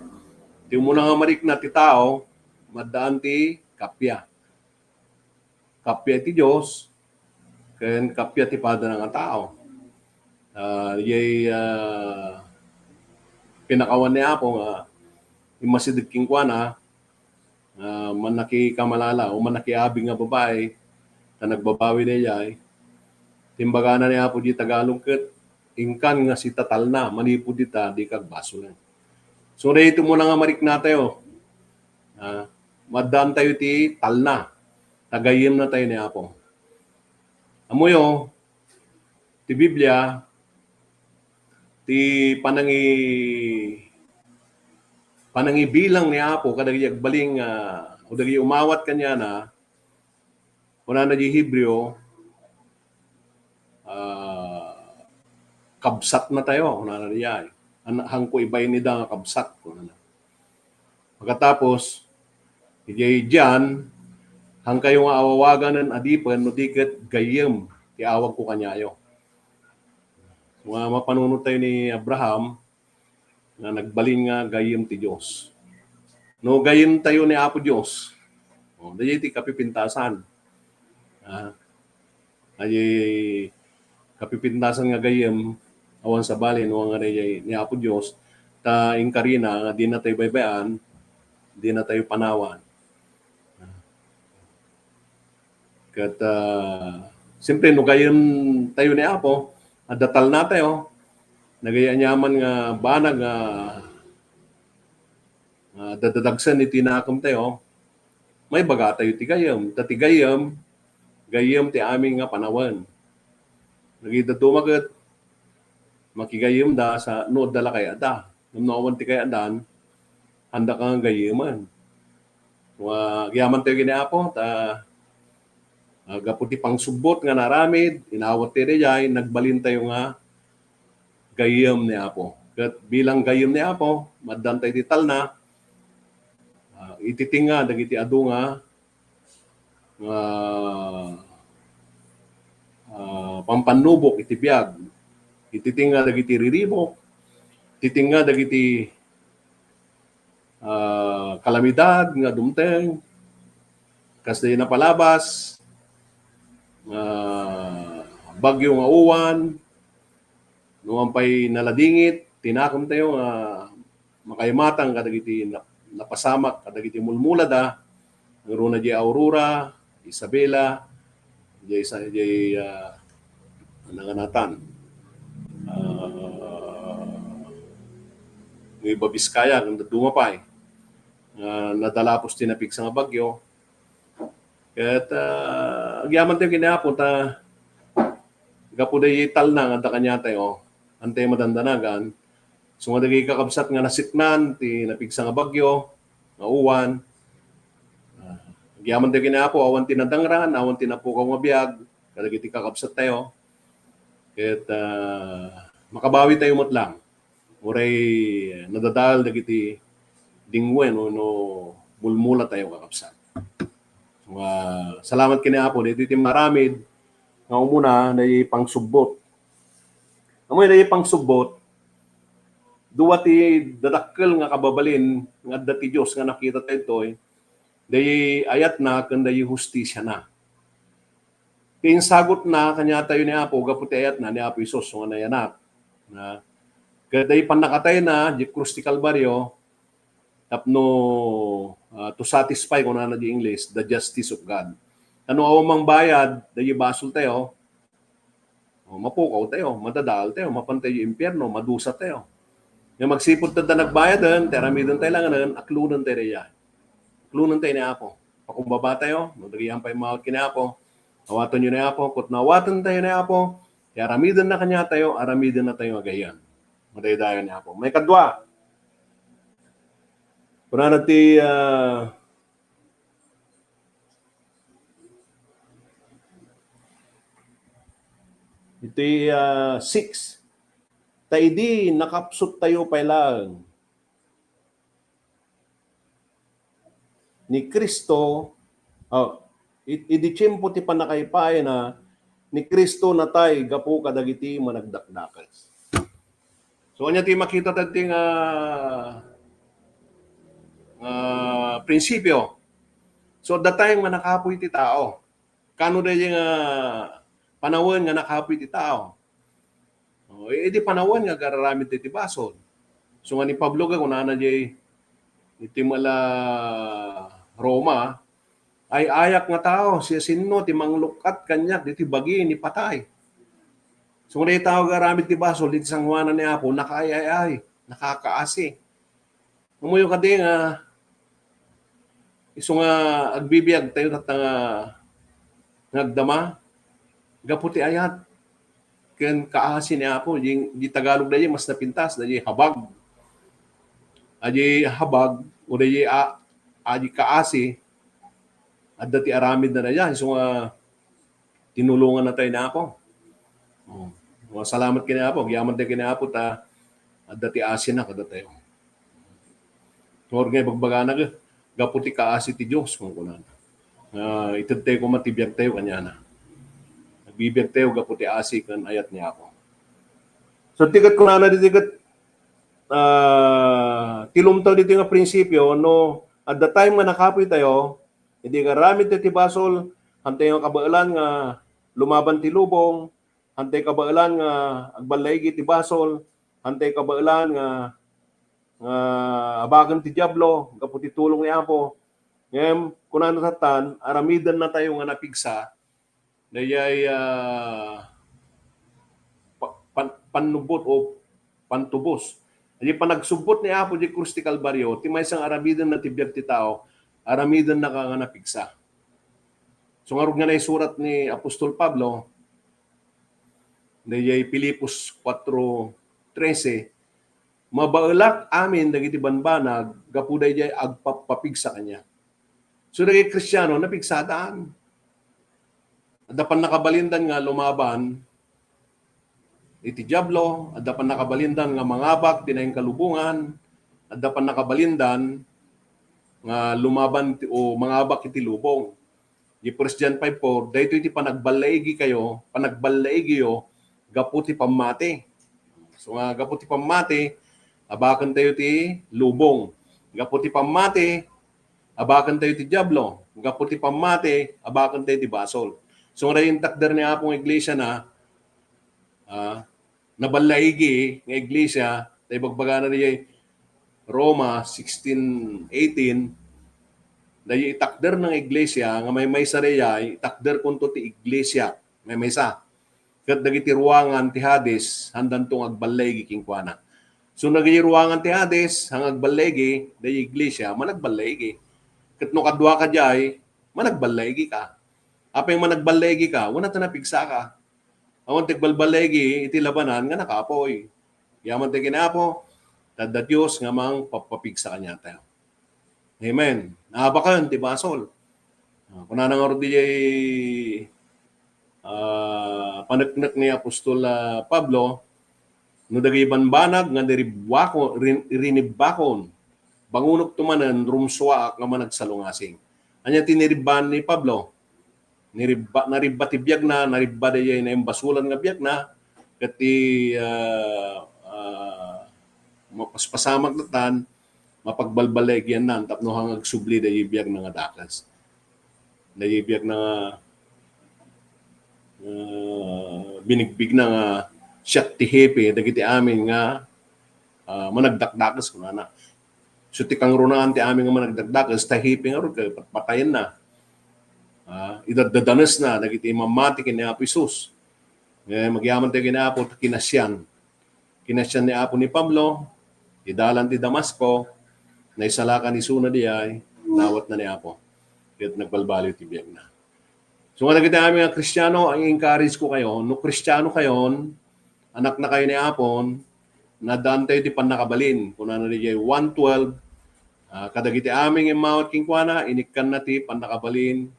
ti umuna nga marikna ti tao, maddaan ti kappia. Kappia iti Dios, ken kappia ti padana nga tao. Ah, daydiay, ah, pinakawan ni Apo nga immasideg kenkuana, ah, mannakikamalala o mannakiabig nga babai, ta nagbabawi daydiay. Imbagana ni Apo iti Tagalog ket, "Inkan nga sita talna, manipud ita, dika agbasolen." So, daytoy umuna nga mariknatayo. Ah, maaddaantayo ti talna, ta gayyemnatayo ni Apo. Ammoyo, ti Biblia, ti panangi-, panangibilang ni Apo kadagiti agbalin nga, o dagiti umawat kaniana, kunana di Hebreo, ah, "Kabsatnatayo," kunana diay. An-, "Hanko ibainida nga kabsat," kunana. Pagkatapos, idiay dian, "Hankayo nga awawaganen adipen no di ket gayyem ti awagko kaniayo." Nga mapanunot tayo ni Abraham, nga nagbalin nga gayyem ti Dios. No gayyemtayo ni Apo Dios, o, daydiay ti kapipintasan. Ah, ay kapipintasan nga gayyem, awan sabali, no, nga daydiay ni Apo Dios, ta inkarina nga dinatayo baybay-an, dinatayo panawan. Ket, ah, siyempre, no gayyemtayo ni Apo, adda talnatayo, nagayaniaman nga banag nga, ah, dadadagsen iti nakemtayo, maibagatayo ti gayyem. Ta ti gayyem, gayyem ti amin nga panawen. Dagiti dadduma ket, makigayyemda sa no adda la kayatda. Ngem no awan ti kayatdan, haanda ka nga gayyemen. Wa-, agyamantayo ken ni Apo, ta, ah, gapu ti pangsubbot nga naaramid, inawat tayo daydiay, nagbalintayo nga gayyem ni Apo. Ket bilang gayyem ni Apo, maaddaantayo ti talna, ah, ititinga dagiti adu nga nga, ah, pampannubok iti biag. Ititinga dagiti riribuk, ititinga dagiti, ah, kalamidad nga dumteng, kas daydiay napalabas, nga bagyo nga uwan, no, awan pay naladingit ti nakemtayo nga makaimatang kadagiti nap-, napasamak kadagiti mulmulada, ngaruna diay Aurora, Isabela, diay sa-, diay, ah, nanganatan. Nueva Vizcaya, ken dadduma pay. Ah, nadalapos ti napigsa nga bagyo. Ket, ah, agyamantayo ken ni Apo ta gapu daydi talna nga adda kaniatayo, haantayo madandanagan. So nga dagiti kakabsat nga nasiknan ti napigsa nga bagyo, nga uwan, ah, agyamantayo ken ni Apo, awan ti nadangran, awan ti napukaw nga biag kadagiti kakabsattayo. Ket, ah, makabawitayo met lang. Uray nadadael dagiti dingwen wenno mulmulatayo, kakabsat. Nga, salamat ken ni Apo, daytoy ti maaramid nga umuna, daydi pangsubbot. Ammoyo daydi pangsubbot, dua ti dadakkel nga kababalin nga adda ti Dios nga nakitatayo ditoy, daydi ayatna ken daydi hustisiana. Ti insagutna kaniatayo ni Apo gapu ti ayatna ni Apo Jesus nga nayanak. Na, ket daydi pannakatayna diay krus ti Kalbario tapno, ah, to satisfy, kunana diay English, the justice of God. Ta no awan mangbayad daydi basoltayo, o, mapukawtayo, madadaeltayo, mapantayo impierno, madusatayo. Ngem agsipud ta adda nagbayaden, ti aramidentayo laengen, aklonentayo daydiay. Aklonentayo ni Apo. Pakumbabatayo, no dagiti ampay immawat ken ni Apo, awatenyo ni Apo, ket no awatentayo ni Apo, ti aramidenna kaniatayo, aramidennatayo nga gayyem. Madaydayaw ni Apo. Maikadua, kunana ti, ah, iti, ah, six, ta idi nakapsuttayo pay laeng ni Cristo, ah, i-, idi tiempo ti pannakaipayna, ni Cristo natay gapu kadagiti managdakdakes. So, ania ti makita tayo ti nga, nga prinsipio? So, adda time nga nakapuy ti tao. Kano daydi nga panawen nga nakapuy ti tao? O, idi panawen nga agar-aramid ti basol. So, nga ni Pablo nga kunana diay iti mala Roma, "Ay-ayak nga tao, siasino ti mangluk-at kaniak ditoy bagi ni patay?" So, nga daydi tao agar-aramid ti basol, iti sangoanan ni Apo, nakaay-ay-ay, nakakaasi. Ammoyo kadi nga isu nga agbibiag tayo tatta nga, nga agdama gapu ti ayat ken kaasi ni Apo. Di, di Tagalog daydi mas napintas, daydi habag. Adi habag, o daydi a-, adi kaasi, adda ti aramidna daydi. Isu nga tinulongannatayo ni Apo. O, salamat ken ni Apo. Agyamantayo ken ni Apo ta adda ti asina kadatayo. Or nga ibagbagana, gapu ti kaasi ti Dios, kunkunana. Ah, itedtayo koma ti biagtayo kaniana. Nagbibiagtayo gapu ti asi ken ayat ni Apo. So, ti ket kunana ditoy ket, ah, tilumtaw ditoy nga prinsipio, no, adda time nga nakapuy tayo, idi agar-aramid tayo ti basol, haantayo nga kabaelan nga lumaban ti lubong, haantayo kabaelan nga agballaigi ti basol, haantayo kabaelan nga, nga abaken ti Diablo gapu ti tulong ni Apo. Ngem, kunana tattan, aramidennatayo nga napigsa, dayay, ah, pa-, pan-, pannubbot o pantubos. Iti panagsubbot ni Apo iti krus ti Kalbario, ti maysa nga aramidenna ti biag ti tao, aramidennaka nga napigsa. So, ngarud nga naisurat ni Apostol Pablo, dayay Filipos kuatro trese, "Mabaelak amin dagiti banbanag gapu daydiay agpappapigsa kaniak." So, dagiti Kristiano, napigsadaan. Adda pannakabalindan nga lumaban iti Diablo, adda pannakabalindan nga mangabak ti nainkalubongan, adda pannakabalindan nga lumaban ti, o mangabak iti lubong. Di First John five four, daytoy ti panagballaigikayo, panagballaigiyo gapu ti pammati. So nga, gapu ti pammati, abakentayo ti lubong. Gapu ti pammati, abakentayo ti Diablo. Gapu ti pammati, abakentayo ti basol. So nga, intakder ni Apo nga iglesia na, ah, naballaigi nga iglesia, ta ibagbagana diay Roma sixteen eighteen, daydi itakder nga iglesia, nga maymaysa daydiay, itakder kunto ti iglesia, maymaysa. Ket dagiti ruangan ti Hades, haandanto nga agballaigi kenkuana. So, dagiti ruangan ti Hades, nga agballigi, dagiti iglesia, managballigigi. Ket no kadua ka diay, managballigigi ka. Apay managballigigi ka, wen ta napigsa ka. Awan ti agbalballigigi iti labanan nga nakapuy. Yaman ti kinapo, tadda Dios nga mangpapapigsa kaniatayo. Amen. Naabakan ti basol. Ah, kunana ngarud diay, ah, paneknek ni Apostol, ah, Pablo, no dagiti banbanag nga niribbako-, rin-, rinibbakon, bangonekto manen, rumsuaak nga managsalungasing. Ania ti niribbaan ni Pablo? Niribba, naribba ti biagna, naribba dayay naimbasulan nga biagna, ket ti, ah, ah, mapaspasamak datan, mapagbalbaligiannan tapno nga agsubli dayay biagna nga dakes. Dayay biagna nga, ah, binigbigna nga siak ti hepe dagiti amin nga, ah, managdakdakes, kunana. So, ti kangrunaan ti amin nga managdakdakes, ta hepe ngarud, ket patpatayenna. Ah, idaddadanesna dagiti mamati ken ni Apo Jesus. Ngem agyamanen ti ken ni Apo, kinasian. Kinasian ni Apo ni Pablo, ti dalan ti Damasco, naisalakan isuna diay, nawatna ni Apo. Ket nagbalbaliw ti biagna. So, nga dagiti amin nga Kristiano, ang encourage ko kayo, no Kristiano kayon, anakna kayo ni Apon, nadaan tayo ti pannakabalin. Kunana diay one twelve, ah, kadagiti amin nga immawat kenkuana, inikkanna ti pannakabalin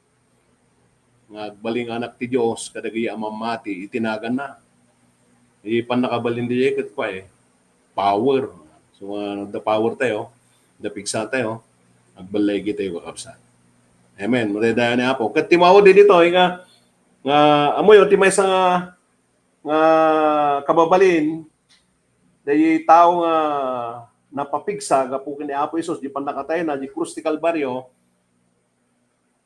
nga agbalin nga anak ti Dios kadagiti a mamati iti naganna. Iti pannakabalin diay ket kua, eh, power. So, ah, the power tayo, the pigsa tayo, agballigigi tayo, kakabsat. Amen. Madaydayaw ni Apo. Ket ti maudi ditoy nga, nga, amoyo, ti maysa nga, nga kababalin, daydi tao nga napapigsa gapu ken ni Apo Jesus, di pannakatayna, di krus ti Kalbario,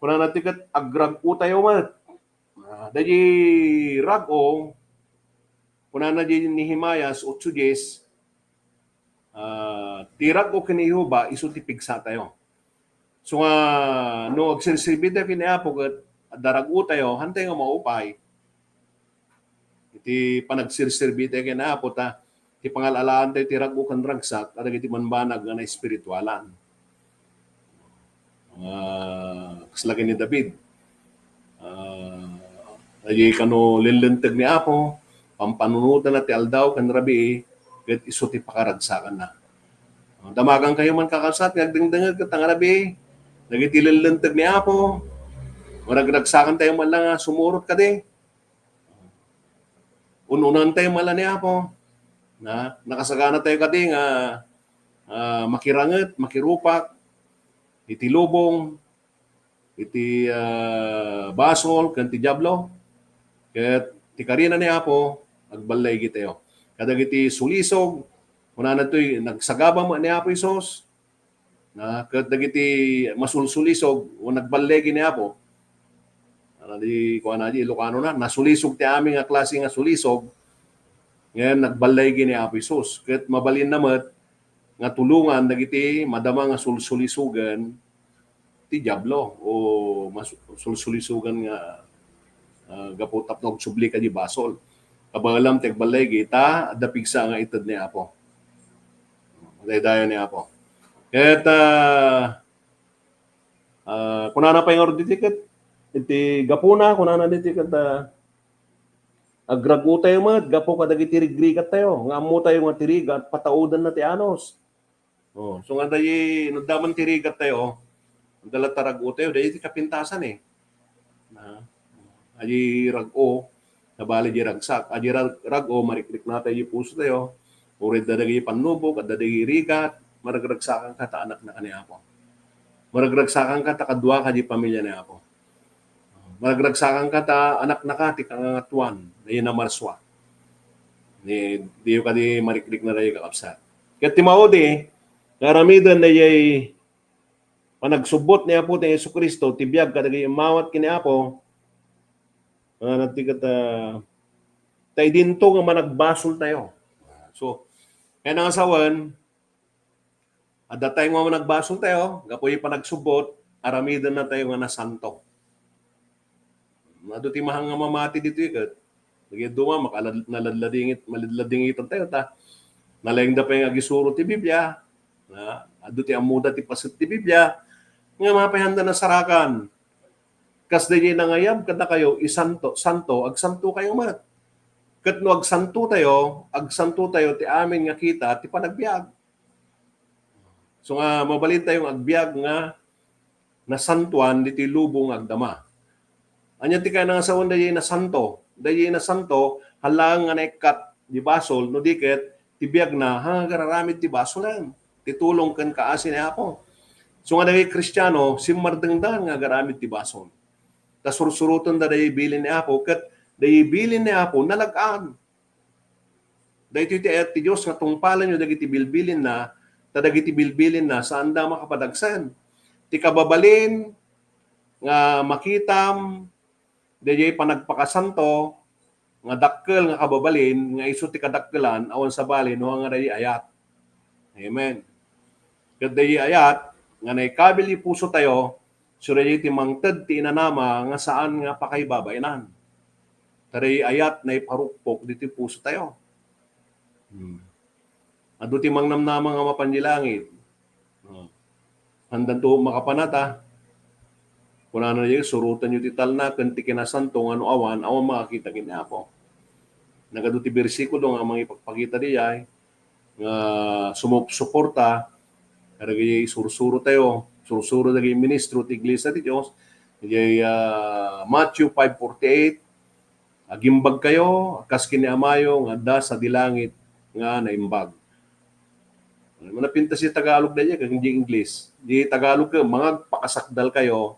kunana ti ket, agrag-o tayo met. Ah, daydi rag-o, kunana di Nehemias otso dies, ah, ti rag-o ken ni Jehovah, isu ti pigsa tayo. So nga, no agserserbi tayo ken ni Apo ket adda rag-o tayo, haantayo nga maupay iti panagserserbi tayo ken ni Apo, ta ti pangal-alaan tayo ti rag-o ken ragsak kadagiti banbanag nga naespiritualan. Ah, kasla ken ni David. Ah, daydi kano lellenteg ni Apo, pampanunotanna ti aldaw ken rabii, ket isu ti pakaragsakanna. Ah, damagan kayo man, kakabsat, nga agdengdengngeg ket nga rabii, dagiti lellenteg ni Apo, maragragsakan tayo man la nga sumurot kadi. Un-unan tayo man la ni Apo. Na, nakasagana tayo kadi nga, ah, makiranget, makirupak iti lubong, iti, ah, basol, ken ti Diablo. Ket ti karina ni Apo, agballigigi tayo. Kadagiti sulisog, kunana toy, nagsagaba met ni Apo Jesus, na, ket dagiti masulsulisog, o nagballigi ni Apo. Ano di, kuana di, Ilocano na, nasulisog ti amin nga klase nga sulisog, ngem nagballigigi ni Apo Jesus. Ket mabalinna met nga tulongan dagiti madama nga sulsulisogen ti Diablo, o mas-, sulsulisogen nga, ah, gapu tapno agsubli kadi basol. Kabaelam ti agballigigi, ta adda pigsa nga ited ni Apo. Madaydayaw ni Apo. Ket, ah, ah, kunana pay ngarud ditoy ket, iti gapuna, kunana ditoy ket, ah, agrag-o tayo met gapu kadagiti rigrigat tayo, nga ammo tayo nga ti rigat, pataodenna ti anus. Oh, so nga daydi, no adda man ti rigat tayo, adda la ta rag-o tayo, daydi ti kapintasan eh. Na, adi rag-o, sabali di ragsak. Adi rag-, rag-o, marikrikna tayo di puso tayo. Uray adda dagiti pannubok, adda dagiti rigat, maragragsakan ka ta anakna ka ni Apo. Maragragsakan ka ta kadua ka di pamilya ni Apo. Maragragsakan ka ta anakna ka ti kangangatuan, daydi namarsua. Ni, diyo kadi marikrikna daydi kakabsat. Ket ti maudi, nga aramiden daydi panagsubbot ni Apo ti Jesu-Cristo, ti biag kadagiti immawat ken ni Apo, ah, nagtigat, ah, ta idinto nga managbasol tayo. So, kaya nga sawen, adda tayo nga managbasol tayo, gapu iti panagsubbot, aramiden na tayo nga nasanto. Adu ti mahang nga mamati ditoy ket, dagiti duma, makalad-, naladladingit, maladladingitan tayo, ta Nalaingda pay nga agisuro ti Biblia, na, adu ti ammoda ti paset ti Biblia, nga mapayanda nasarakan. Kas daydiay nangayab kadakayo, isanto, santo, agsanto kayo met. Ket no agsanto tayo, agsanto tayo ti amin nga kita ti panagbiag. So nga, mabalin tayo nga agbiag nga nasantuan ditoy lubong nga agdama. Ania ti kayat nga sawen daydiay nasanto? Daydiay nasanto, hallangen nga naikkat di basol, no di ket ti biagna, ha, agararamid ti basolen. Ti tulong ken kaasi ni Apo. So nga dagiti Kristiano, simmardengdan nga agaramid ti basol. Ta sursurotenda daydiay bilin ni Apo, ket daydiay bilin ni Apo, nalag-an. Daytoy ti ayat ti Dios nga tungpalenyo dagiti bilbilinna, ta dagiti bilbilinna, saanda makapadagsen. Ti kababalin nga makitam, daydiay panagpakasanto, nga dakkel nga kababalin, nga isu ti kadakkelan, awan sabali, no, nga daydiay ayat. Amen. Ket daydiay ayat, nga naikabil iti puso tayo, so daydiay ti mangted ti inanama nga saan nga pakaibabaenan. Ta daydiay ayat naiparukpok ditoy puso tayo. Hmm. Adu ti mangnamnama nga mapan di langit. Oh. Handanto makapanata. Kunana diay, surotenyo ti talna ken ti kinasanto nga no awan, awan makakita ken ni Apo. Nagadu ti bersikulo nga mangipakpakita diay nga sumupsuporta kadagiti sursuro tayo, sursuro dagiti ministro ti Iglesia ti Dios. Diay, ah, Matthew five forty-eight, "Agimbag kayo, kas ken ni Amayo nga adda sadi langit nga naimbag." Ano man napintas ti Tagalog na diay, kag di English. Di Tagalog ka, mangagpakasakdal kayo,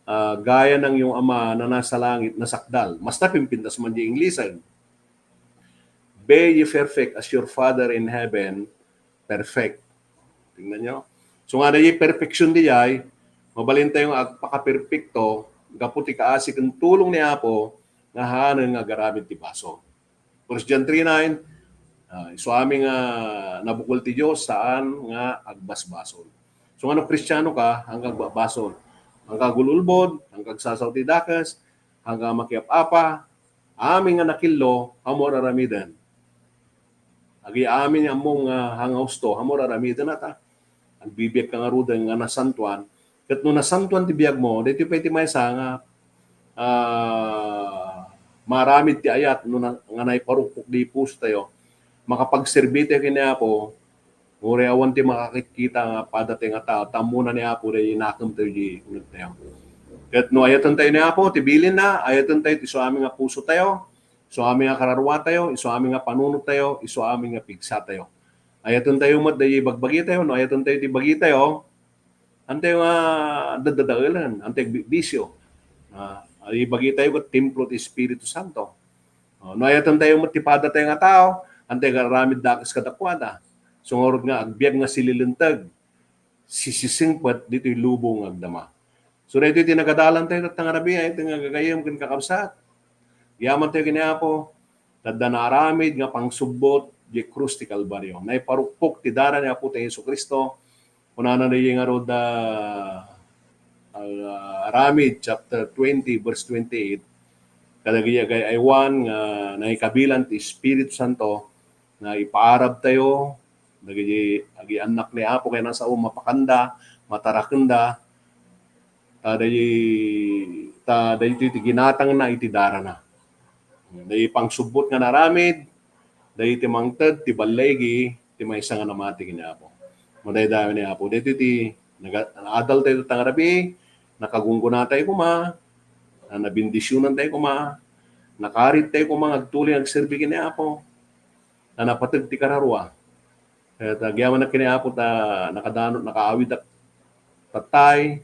ah, gaya ng iyong Ama na nasa langit, nasakdal. Mas napimpintas man di English, eh. "Be ye perfect as your Father in heaven perfect." Tingnan nyo. So nga, daydiay perfection diay, mabalin tayo nga agpakaperpekto, gapu ti kaasi ken tulong ni Apo, nga haanen nga agaramid ti basol. First John three nine, ah, isu amin nga nabukol ti Dios, saan nga agbasbasol. So, nga no Kristiano ka, haanka agbabasol. Haanka agul-ulbod, haanka agsasaw ti dakes, haanka makiap-apa, amin nga nakillo, ammo ar-aramiden. Agi amin nga ammom nga haanka husto, ammo ar-aramiden ta. Agbibiag ka ngaruden nga nasantuan. Ket no nasantuan ti biag mo, daytoy pay ti maysa nga, ah, maaramid ti ayat no na, nga naiparukpok di puso tayo. Makapagserbi tayo ken ni Apo, uray awan ti makakitkita nga pada tayo nga tao, ta ammona ni Apo daydiay nakem tayo di uneg tayo. Ket no ayaten tayo ni Apo, ti bilinna, ayaten tayo ti isu amin nga puso tayo, isu amin nga kararua tayo, isu amin nga panunot tayo, isu amin nga pigsa tayo. Ayaten tayo met daydiay bagbagi tayo, no ayaten tayo ti bagi tayo, haantayo nga daddadaelen, haantayo agbibisio. Ah, ibagi tayo ket templo ti Espiritu Santo. Oh, no ayaten tayo met ti pada tayo nga tao, haantayo agaramid dakes kadakuada. So ngarud nga agbiag nga sililinteg, sisisingpet ditoy lubong nga agdama. So daytoy ti nagadalan tayo tatta nga rabii, ay, nga gagayyem ken kakabsat. Yaman tayo ken ni Apo, ta adda naaramid nga pangsubbot di krus ti Kalbario. Naiparukpok ti dara ni Apo tayo Jesu-Cristo. Kunana daydiay ngarud, ah, ah, Aramid chapter twenty, verse twenty-eight, kadagiti agay-aywan nga naikabilan ti Espiritu Santo, nga ipaarab tayo dagiti agiannak ni Apo ken nasao mapakanda, matarakenda, ta daydi-, ta daytoy ti ginatangna iti darana. Daydi pangsubbot nga naaramid, daydi ti mangted ti balligi ti maysa nga namati ken ni Apo. Madaydayaw ni Apo. Daytoy ti naga-, naadal tayo tatta nga rabii, nakagunggona tayo koma, na-, nabendisionan tayo koma, nakarit tayo koma nga agtuloy nga agserbi ken ni Apo. Ta napateg ti kararua. Ket agyamanak ken ni Apo ta nakadano-, nakaawidak tattay,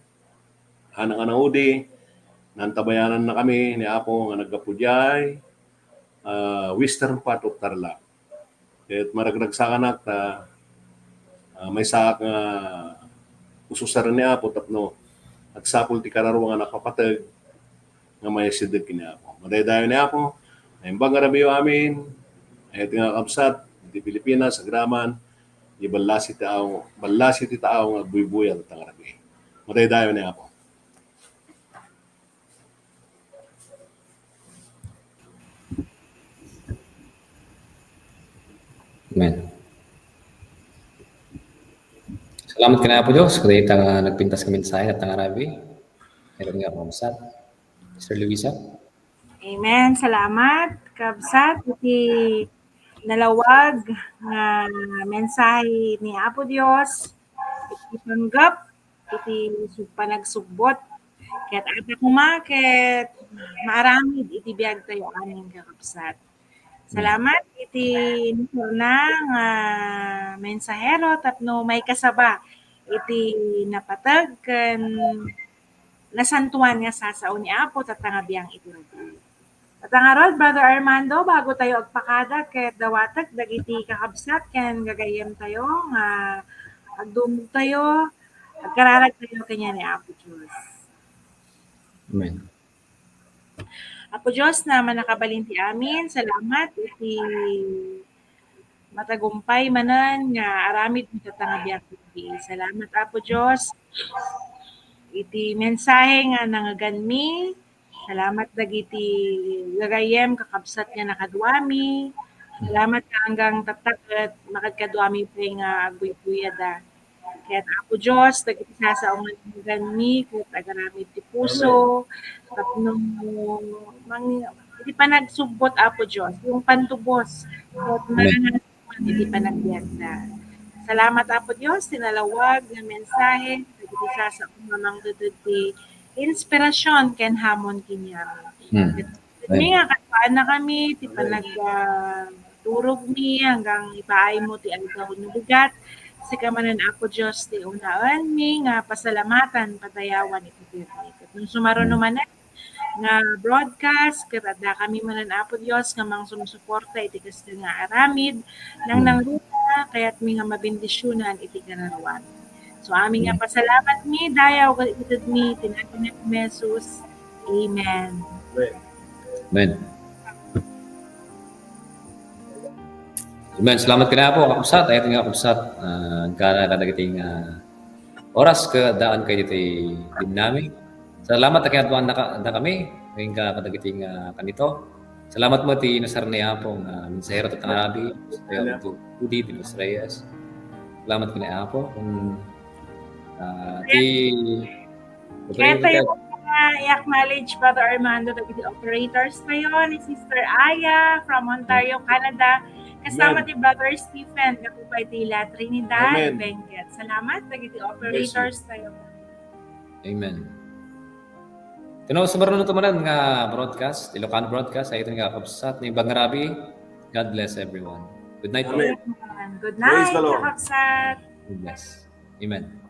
anak nga naudi, naantabayanannakami ni Apo nga naggapu diay, ah, western part of Tarlac. Ket maragragsakanak ta, ah, maysaak nga ususaren ni Apo tapno agsapul ti kararua nga napapateg nga maisideg ken ni Apo. Madaydayaw ni Apo, naimbag nga rabiiyo amin, ay ti nga kabsat, iti Pilipinas, agraman, di ballasi ti tao, ballasi ti tao nga agbuybuya tatta nga rabii. Madaydayaw ni Apo. Amen. Salamat ken Apo Dios, kadayta nga nagpintas nga mensahe, ket nga rabi. Meron nga, Ma'am Sat. Sister Luisa. Amen. Salamat, kabsat, iti nalawag nga mensahe ni Apo Dios, iti panggep, iti sug-, panagsubbot. Ket adda koma ket maaramid iti biagtayo amin, kakabsat. Salamat iti nasurna nga mensahero tapno maikasaba iti napateg ken nasantoan nga sasao ni Apo tatta nga biang iti rabii. Tatta ngarud, Brother Armando, bago tayo agpakada ket dawatek dagiti kakabsat ken gagayyem tayo nga agdumog tayo, agkararag tayo kanian ni Apo Dios. Amen. Apo Dios, Ama a mannakabalin ti amin, salamat iti matagumpay manen nga aramid iti tatta nga biag. Salamat, Apo Dios, iti mensahe nga nangngeganmi. Salamat dagiti gagayyem, kakabsat nga nakaduami. Salamat nga anggang tatta ket makadkaduami pay nga agbuybuyadan. Ket Apo Dios, dagiti sasao nga nangngeganmi, ket agaramid ti puso, tapno mang-, iti panagsubbot, Apo Dios, yung pantubos, ket marangasan iti panagbiagda. Salamat, Apo Dios, ti nalawag nga mensahe, dagiti sasao nga mangted ti inspirasyon ken hamon kaniamin. Ket Amen. Kami nga kaduaannakami ti panag-, ah, turogmi, anggang ipaaymo ti aldaw nga bigat. Sika manen, Apo Dios, ti unaenmi nga pasalamatan, padayawan iti biagmi. Ket no sumaruno manen nga broadcast, ket addakami manen, Apo Dios, nga mangsumsuporta iti kasta nga aramid, nangnangruna, kayatmi nga mabendisionan iti kararuami. So, amin nga pasalamatmi, dayaw ket itedmi iti naganmi, Jesus. Amen. Amen. Amen. Salamat ken Apo, kakabsat. Ay, nga kakabsat, ah, agkana kadagiti nga oras ket addaan kayo iti binnami. Salamat a kinaduannaka-, da kami, ken kadagiti nga kanito. Salamat met ti nasar ni Apo nga mensahero tatta nga rabii, Kuya Rudy de los Reyes. Salamat ken Apo. Kun, ah, ti Kaya tayo nga i-acknowledge, Brother Armando, dagiti operators tayo ni Sister Aya from Ontario, Canada. Kasama ti Brother Stephen, gapu pay ti La Trinidad, Benguet. Salamat dagiti operators tayo. Amen. Kano, sumaruno to manen nga broadcast, Ilocano broadcast, ay ito nga kakabsat ni Bang Rabi. God bless everyone. Good night po. Amen. Good night, kakabsat. God bless. Amen.